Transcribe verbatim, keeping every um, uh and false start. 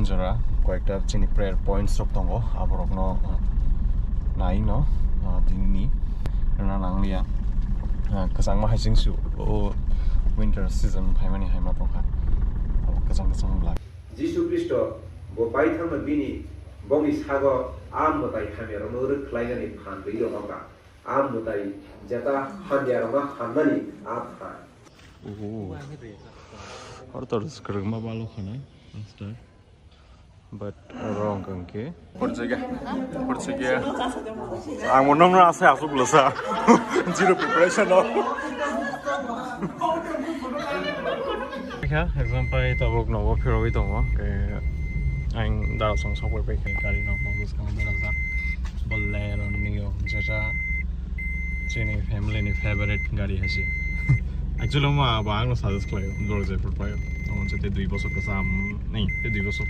Jora koyekta chini prayer points rok tongo, aborokno, uh, nai no, uh, tinini rwna nangliya. Uh, kwchangma hai chwngsu o winter season phaimani hai ma tongkha. Abo kwchang kwchang bla. Jisu Khristo bo paithakno bini, bongni sago a mwtai hamyarokno rwk khlainani phan rwi rwkha. A mwtai jeta hamyarokno hamnani a phan. Oho. Hor tor swkang ma balo khana, master. But wrong kangke. Portugal. Portugal. Ang mo nomno asa asuk losa. Zero preparation no. Kha exam pai tabuk nogo phirogwi tongo. Ke ang da song sok pai khe gari no focus kang da sa. Bolero Neo jeta chini family ni favorite gari hasi. Actually ma ba ang suggest khlai dor je pur pai. Tamo chete dui bosor ka sam ni, te dui bosor